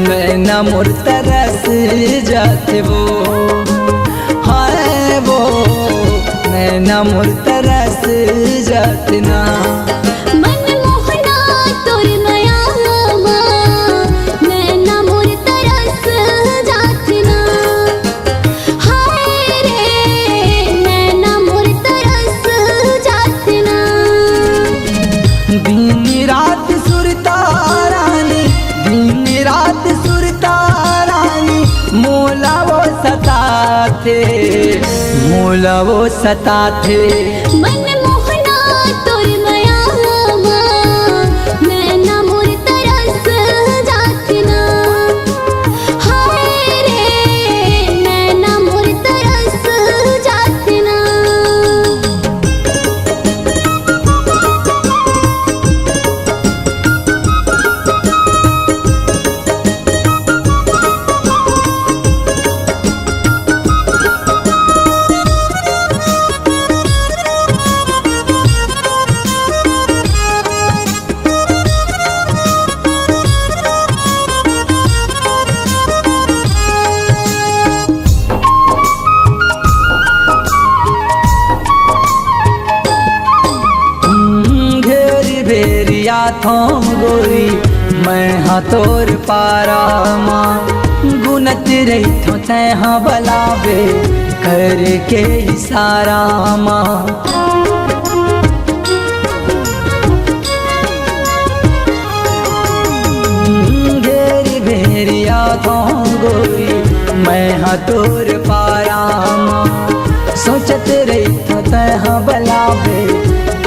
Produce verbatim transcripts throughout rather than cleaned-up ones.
नैना मोर तरस जात वो, हाय वो, नैना मोर तरस जात ना। मन मोहना तोर मया मा, नैना मोर तरस जात ना। हाय रे, नैना मोर तरस जात ना। दिन रात सुरता रानी, दिन रात सुरता रानी, मोला वो सताथे, मोला वो सताथे। मन मोहना तोर मया मा, नैना मोर तरस जात ना। हाय रे, नैना मोर तरस जात ना। घेरी भेरी आथों गोरी, मैं हा तोर पारा मा, गुनत रहिथों तैं हा बलाबे करके इशारा मा। घेरी भेरी आथों गोरी, मैं हा तोर पारा मा, सोचत रहिथों तैं हा बलाबे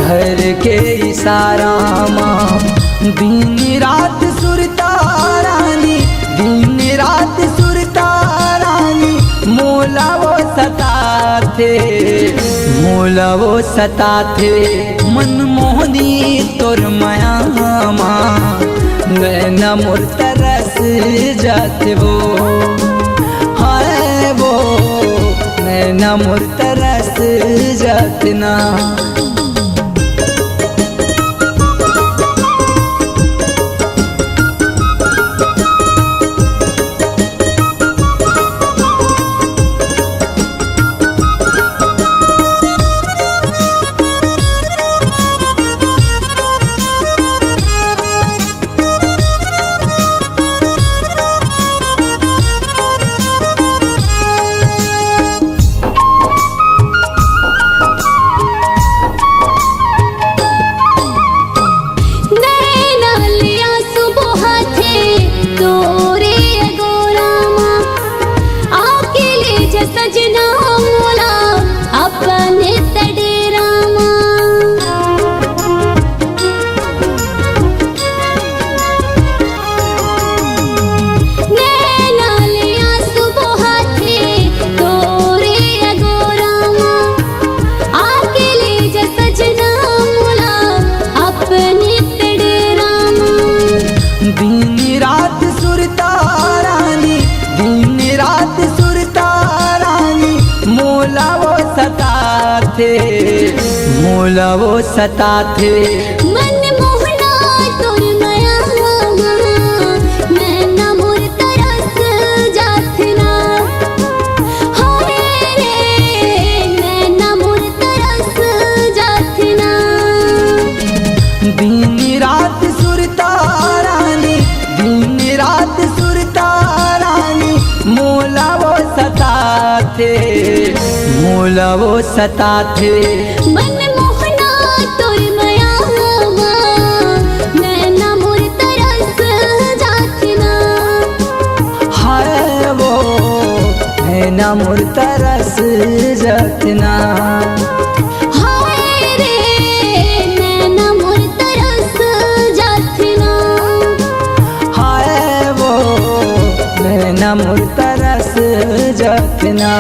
घर के इशारा मा। दिन रात सुरता रानी, दिन रात सुरता रानी, मोला वो सताथे, मोला वो सताथे। मन मोहनी तोर मया मा, नैना मोर तरस जात वो, हाय वो, नैना मोर तरस जात ना। नैना ले आंसू बोहाथे तोरे अगोरा मा, आके ले जा सजना मोला अपने तडेरा मा। नैना ले आंसू बोहाथे तोरे अगोरा मा, आके ले जा सजना मोला अपने तडेरा मा। दिन रात सुरता रानी, दिन रात सुरता रानी, मोला वो सताथे, मोला वो सताथे। मन मोहना तोर मया मा, नैना मोर तरस जात ना। हाय रे, नैना मोर तरस जात ना। दिन रात सुरता रानी, दिन रात सुरता रानी, मोला वो सताथे, मोला वो सताथे। मन मोहना तोर मया मा, नैना मोर तरस जात ना। हाय वो, नैना मोर तरस जात ना। हाय रे, नैना मोर तरस जात ना। हाय वो, नैना मोर तरस जात ना।